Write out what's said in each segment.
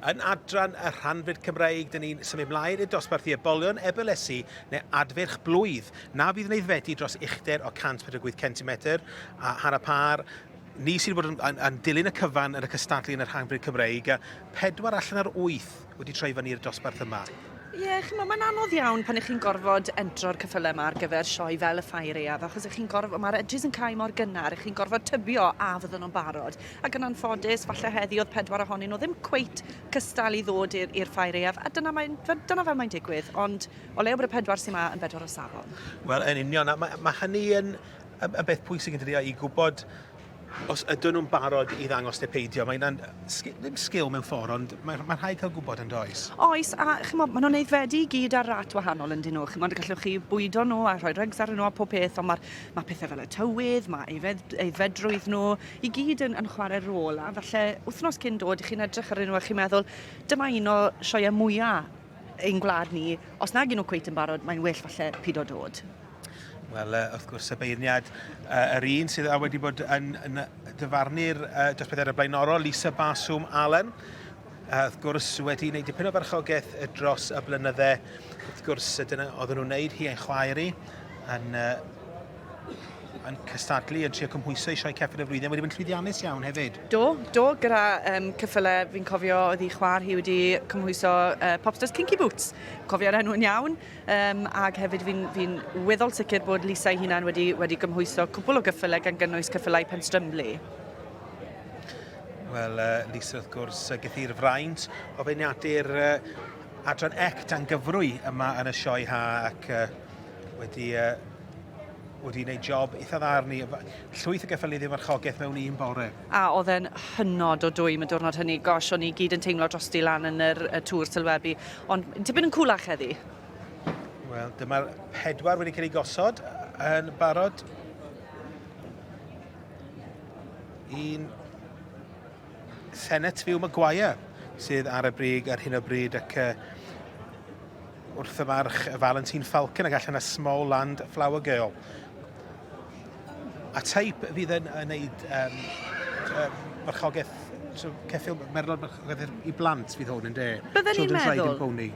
Yn adran y rhanfyd Cymreig, dyn ni'n symud mlaen i'r dosbarth i ebolion ebylesi neu adfeirch blwydd, na fydd yn aeddfedu dros uchder o 148 centimetr a hanner pâr. Ni sydd wedi bod yn, yn, yn dilyn y cyfan yn y cystadlu yn y rhanfyd Cymreig, a pedwar allan ar wyth wedi troi fyny i'r dosbarth yma. Ie, yeah, chimod, mae'n anodd iawn pan ych chi'n gorfod entro'r ceffylau yma ar gyfer sioe fel y Ffair Aeaf, achos ych chi'n gorfod, mae'r edges yn cau mor gynnar, ych chi'n gorfod tybio a fydden nhw'n barod. Ac yn anffodus, falle heddi oedd pedwar ohonyn nhw ddim cweit cystal i ddod i'r Ffair Aeaf, a dyna, mae'n, dyna fel mae'n digwydd, ond o leia bod y pedwar sy'n ma yn bedwar o safon. Wel, yn union, a mae, mae hynny yn, yn, yn beth pwysig yn dydi, i gwybod os ydyn nhw'n barod i ddangos neu peidio. Mae hynna'n, ddim sgil mewn ffordd, ond mae'n mae rhaid cael gwybod yn does. Oes, a chimod, maen nhw'n aeddfedu i gyd ar rat wahanol yn dyn nhw. Chimod, gallwch chi bwydo nhw a rhoi rugs arnyn nhw a pob peth, ond mae'r mae pethau fel y tywydd, mae aeddfed, aeddfedrwydd nhw, i gyd yn, yn chwarae rôl. A falle wythnos cyn dod, chi'n edrych arnyn nhw a chi'n meddwl, dyma un o sioeau mwyaf ein gwlad ni. Os nag y'n nhw cweit yn barod, mae'n well falle pido dod. Wel, wrth gwrs, y beirniad, yr un sydd wedi bod yn, yn dyfarnu'r dosbarthiadau blaenorol, Lisa Baswm Allen, wrth gwrs, wedi gwneud dipyn o farchogaeth dros y blynydde. Wrth gwrs, dyna oedden nhw'n gwneud hi a'i chwaer hi yn, yn cystadlu, yn trio cymhwyso i sioe ceffyl y flwyddyn, wedi bod yn llwyddiannus iawn hefyd. Do, do, gyda um, ceffylau fi'n cofio oedd hi chwaer hi wedi cymhwyso Popstars Kinky Boots. Cofio'r enw yn iawn. Um, ac hefyd fi'n fi weddol sicr bod Lisa ei hunan wedi, wedi gymhwyso cwpl o gyffylau gan gynnwys cyffylau Penstrymlu. Wel, uh, Lisa wrth gwrs, gaeth hi'r fraint o feirniadu'r uh, adran ec dan gyfrwy yma yn y sioe ha ac uh, wedi, uh, wedi gwneud job eitha dda arni. Llwyth o gyffelydd i farchogaeth mewn un bore. A oedd e'n hynod o dwym y diwrnod hynny. Gosh, o'n i gyd yn teimlo drosti lan yn yr, y tŵr sylwebu. Ond tipyn yn cwlach heddi. Wel, dyma'r pedwar wedi cael ei gosod yn barod. Un Senate View Maguire sydd ar y brig ar hyn o bryd ac uh, wrth y march Valentine Falcon ac allan y Small Land Flower Girl. A teip fydd yn, yn neud um, uh, marchogaeth so, ceffyl merlod marchogaeth i blant fydd hwn yn de? Bydden ni'n meddwl. Pony.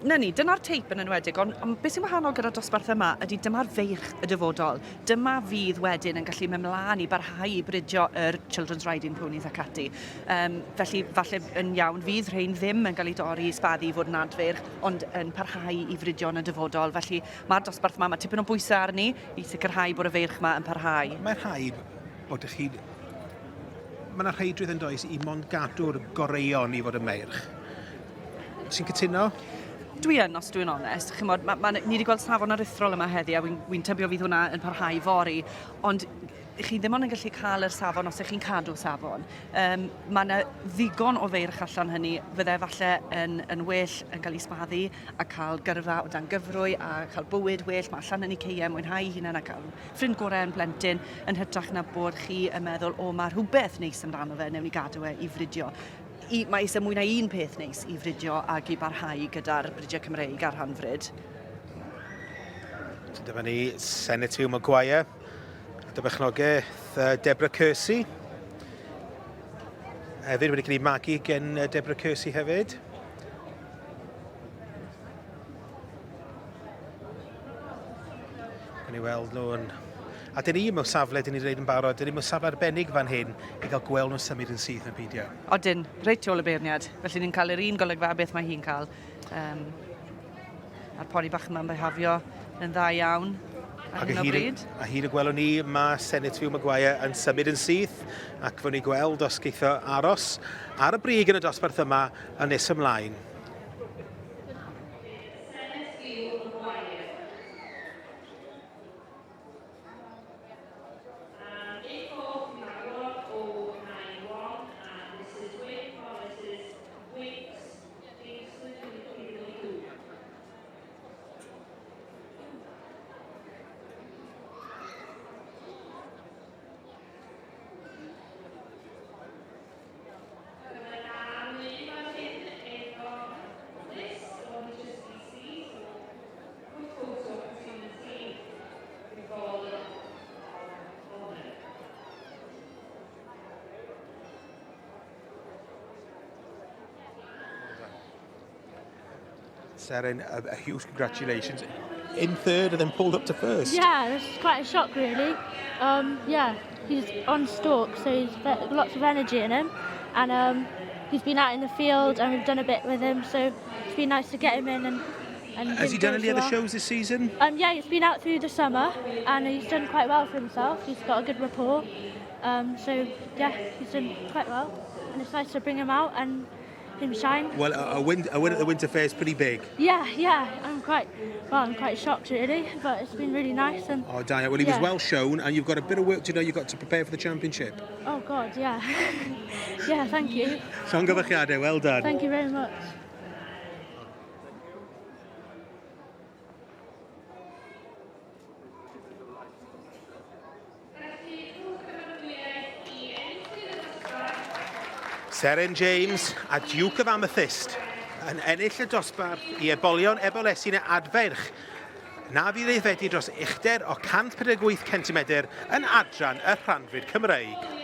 Na ni, dyna'r teip yn enwedig, ond on beth sy'n wahanol gyda'r dosbarth yma ydy dyma'r feirch y dyfodol. Dyma fydd wedyn yn gallu mynd mlaen i barhau i bridio yr Children's Riding Ponies ac ati. Um, felly, falle yn iawn, fydd rhain ddim yn cael eu dorri i sbaddu i fod yn adfeirch, ond yn parhau i fridio yn y dyfodol. Felly, mae'r dosbarth yma, mae tipyn o bwysau arni i sicrhau bod y feirch yma yn parhau. Mae rhaid bod ych chi... Mae yna rheidrwydd yn does i mond gadw'r goreuon i fod yn meirch. Ti'n cytuno? Dwi yn, os dwi'n onest. Chimod, ma, ma, ni wedi gweld safon aruthrol yma heddi a wy'n wy tybio fydd hwnna yn parhau fory. Ond chi ddim ond yn gallu cael yr safon os ych chi'n cadw safon. Um, mae yna ddigon o feirch allan hynny, fydde falle yn, yn well yn cael ei sbaddu a cael gyrfa o dan gyfrwy a cael bywyd well. Mae allan yn ei ceia, mwynhau ei hunan a cael ffrind gorau yn blentyn, yn hytrach na bod chi yn meddwl, o, mae rhywbeth neis amdano fe, newn ni gadw e i fridio. I, mae eisiau mwy na un peth neis i fridio ac i barhau gyda'r bridiau Cymreig a'r rhanfrid. Dyma ni Senate Hugh Maguire. Dy berchnogaeth Deborah Kersey. Hefyd wedi cael ei magu gen Deborah Kersey hefyd. Gawn ni weld nhw yn... A dyn ni mewn safle, dyn ni'n dweud yn barod, dyn ni mewn safle arbennig fan hyn i gael gweld nhw'n symud yn syth yn peidio. Odyn, reit tu ôl y beirniad. Felly ni'n cael yr un golygfa beth mae hi'n cael. Um, A'r poni bach yma'n byhafio yn dda iawn ar hyn o bryd. A hyd y gwelwn ni, mae Senate Hugh Maguire yn symud yn syth ac fwn ni gweld os geitho aros ar y brig yn y dosbarth yma yn nes ymlaen. Seren, a, a huge congratulations. In third and then pulled up to first. Yeah, it's quite a shock really. Um, yeah, he's on stalk, so he's got lots of energy in him. And um, he's been out in the field and we've done a bit with him, so it's been nice to get him in and and Has he him done go any so other well. shows this season? Um, yeah, he's been out through the summer and he's done quite well for himself. He's got a good rapport. Um, so yeah, he's done quite well, and it's nice to bring him out and him shine. Well, a, a, win, a win at the Winter Fair is pretty big. Yeah, yeah, I'm quite well. I'm quite shocked really, but it's been really nice and. Oh, Diane, well, he was Yeah. well shown, and you've got a bit of work to do. You've got to prepare for the championship. Oh God, yeah, yeah. Thank you, Llongyfarchiadau, well done. thank you very much. Seren James a Duke of Amethyst yn ennill y dosbarth i ebolion ebolesin y adferch na fydd ei fedi dros uchder o 148 cm yn adran y rhanfrid Cymreig.